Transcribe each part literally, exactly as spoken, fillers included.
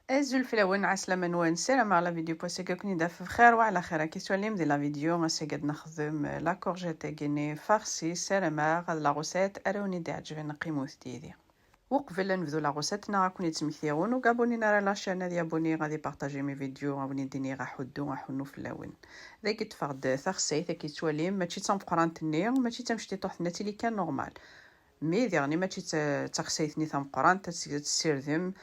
Azul fell-awen, ɛeslama-nwen, ssarameɣ la vidéo n wass-agi ad ken-id-taf bxir wa ɛla xir. Akka tettwalim di la vidéo, ass-agi ad nexdem la courgette-agi-nni farcie, ssarameɣ ad la recette ara wen-id-iɛeǧben, qqimet yid-i. Uqbel ad nebdu la recette-nneɣ, ad ken-id-smektiɣ win ur abonné ara la chaîne ad yabonné, ad ipartaji mes vidéos, ad wen-id-iniɣ aḥuddu aḥunnu fell-awen. Dagi ṭṭfeɣ-d taxsayt, akka tettwalim, mačči d tameqqrant-nni, mačči d tamectiṭuḥt-nni, ad tili kan normal. Mi diɣen mačči d ta-, d taxsayt-nni tameqqrant, ad tt-, ad tessirdem.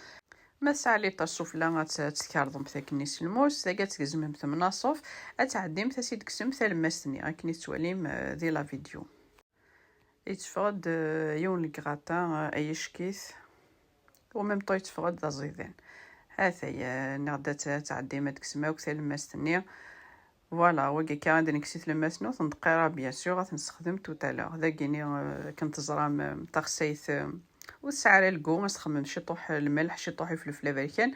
Ma tesɛa liṭer sufella, ad tt-, ad tt-tkerḍemt akkenni s lmus, dagi ad tgezmemt mnaṣef, ad tɛeddimt ad s-id-tekksemt talemmast-nni, akken i tettwalim, eh, di la vidéo. Yetteffeɣ-d, eh, yiwen n legrata, eh, ay ickit, u même temps yetteffeɣ-d d aẓidan. Hatay, eh, nniɣ-d ad tt-, ad tɛeddim ad tekksem akk talemmast-nni. Voilà, wagi akka ad nekkes i tlemmast-nni, ur ten-ndeqqir ara, bien sûr, ad ten-nessexdem tout à l'heure. Dagini, eh, akken teẓram, eh, taxsayt, eh, ur tesɛi ara lgu, ad s-txemmem ciṭuḥ lmelḥ, ciṭuḥ ifelfel aberkan.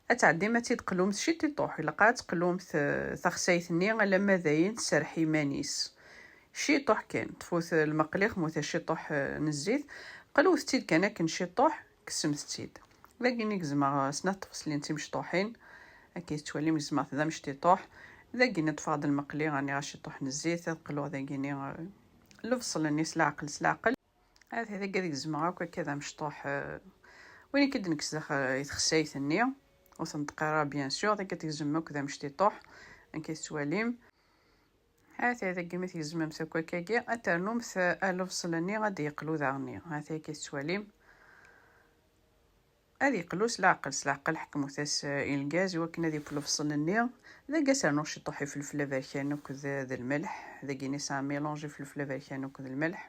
Ad tɛeddim ad tt-id-tqlumt ciṭuḥ, ilaq ad tqlumt, eh, taxsayt-nni alamma d ayen tserreḥ iman-is. Ciṭuḥ kan, tfut lmeqli, xmuta ciṭuḥ, eh, n zzit, qluwt-tt-id kan akken ciṭuḥ, kksemt-tt-id. Dagini gezmeɣ, eh, snat tfeṣlin d timecṭuḥin, akka i tettwalim gezmeɣ-t d amectiṭuḥ. Dagini ṭṭfeɣ-d lmeqli, rniɣ ciṭuḥ n zzit, ad qluɣ dagini, eh, lebṣel-nni s leɛqel, s leɛqel. Ata dagi ad gezmeɣ akk akka d amecṭuḥ, eh, win i k-id-nekkes daxel i texsayt-nni, ur ten-ndeqqir ara, bien sûr, dagi ad tgezmem akk d amectiṭuḥ, akka i tettwalim. Ata dagi mi tgezmemt akk akkagi, ad ternumt, eh, lebṣel-nni ad d-yeqlu daɣen. Ata akka i tettwalim. Ad yeqlu s leɛqel, s leɛqel ḥekmut-as, eh, i lgaz i wakken ad yeww lebṣel-nni. Dagi ad s-rnuɣ ciṭuḥ ifelfel aberkan akked d lmelḥ. Dagi-ni sɛa mélange ifelfel aberkan akked lmelḥ.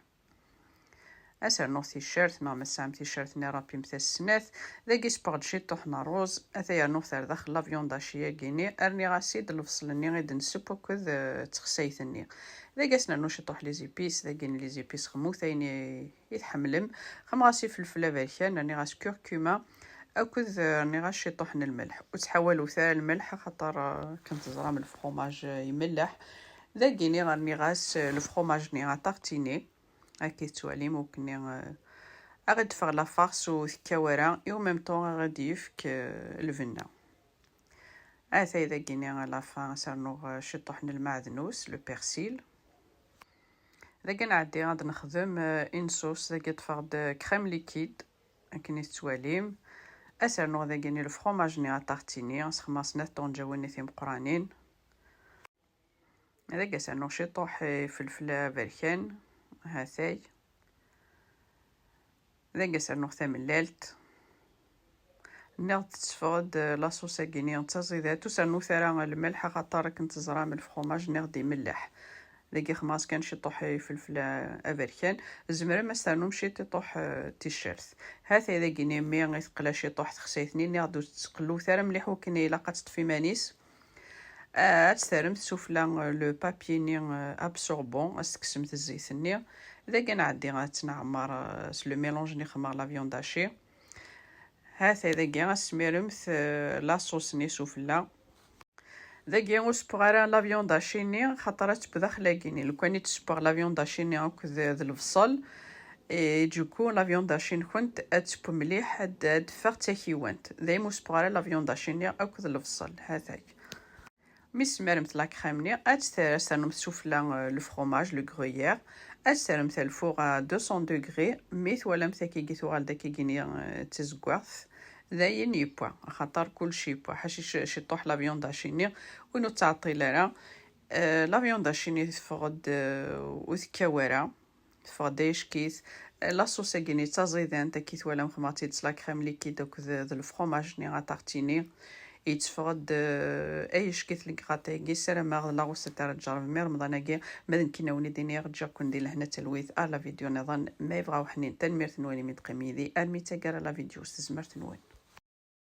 Ad s-rnuɣ ticcert, neɣ ma tesɛam ticcert-nni rapimt-as snat. Dagi sewweɣ-d ciṭuḥ n ṛṛuz, ata yernuɣ-t ar daxel la viande hachée-agi-ni, rniɣ-as-id lebṣel-nni i d-nesseww akked, eh, d texsayt-nni. Dagi ad s-nernu ciṭuḥ les épices, dagi n les épices xmut ayen i, i tḥemmlem. Xemɣ-as ifelfel aberkan, rniɣ-as curcuma, akked, eh, rniɣ-as ciṭuḥ n lmelḥ. Ur ttḥawalewt ara lmelḥ, axaṭer, eh, akken teẓram lefromaj, eh, imelleḥ. Dagini rniɣ-as, eh, lefromaj-nni atartini. Akka i tettwalim, ukni, eh, ad ɣ-d-teffeɣ la farce ur tekkaw ara, et en même temps ad ɣ-d-yefk, eh, lbenna. Atay dagini à la fin ad s-rnuɣ, eh, ciṭuḥ n lmeɛdnus, le persil. Dagi nɛeddi ad nexdem, eh, une sauce, dagi ṭṭfeɣ-d crème liquide, akken i tettwalim. Ad s-rnuɣ dagini lefromaj-nni atartini, ad s-xemmeɣ snat tɣenǧawin-nni timeqqranin. Dagi ad s-rnuɣ ciṭuḥ ifelfel aberkan, hatay. Dagi ad s-rnuɣ tamellalt. Nniɣ-d tetteffeɣ-d la sauce-agi-ni d taẓidant, ur s-rnut ara lmelḥ, axaṭer akken teẓram lefromaj nniɣ-d imelleḥ. Dagi xemɣ-as kan ciṭuḥ ifelfel aberkan. Tzemrem ad s-ternum ciṭuḥ, eh, ticcert. Hatay dagi-ni mi i teqla ciṭuḥ texsayt-nni, nniɣ-d ur tettqelluwet ara mliḥ, wakken ilaq ad teṭṭef iman-is. Ah, ad tt-terremt sufella, eh, le papier-nni, eh, absorbant, ad s-tekksemt zzit-nni. Dagi ad nɛeddi ad tt-nɛemmer, eh, s le mélange-nni xemmeɣ la viande hachée. Hatay dagi ad s-tmiremt, eh, la sauce-nni sufella. Dagi ur sewweɣ ara la viande hachée-nni, xaṭer ad teww daxel-agi-nni. Lukan i d-sewweɣ la viande hachée-nni akked d lebṣel, et du coup la viande hachée-nkent ad teww mliḥ, ad, ad d-teffeɣ d takiwant. Daymi ur sewweɣ ara la viande hachée-nni akked lebṣel. Hatay. Mi tesmaremt la crème-nni, ad tt-terremt sufella, eh, le fromage, le gruyère. Ad tt-terremt ar lfur à deux cents degrés. Mi twalamt akkagi tuɣal-d akkagi-nni, eh, d tazeggaɣt, d ayen yewwa, axaṭer kullec yewwa, ḥaca ci-, ciṭuḥ la viande hachée-nni, win ur tettɛeṭṭil ara. Eh, la viande hachée-nni teffeɣ-d, eh, ur tekkaw ara, teffeɣ-d ay ackit. Eh, la sauce-agi-nni d taẓidant, akka i twalam xemɣ-tt-id s la crème liquide akked d lefromaj-nni atartini. Yetteffeɣ-d, eh, ay ackit legrata-agi. Ssarameɣ d la recette ara tjerrem i Remḍan-agi. Ma d nekkini a wen-id-iniɣ, ǧǧiɣ-ken di lehna d talwit ar la vidéo nniḍen ma yebɣa uḥnin. Tanemmirt-nwen imi d-teqqim yid-i armi d taggara la vidéo s tezmert-nwen.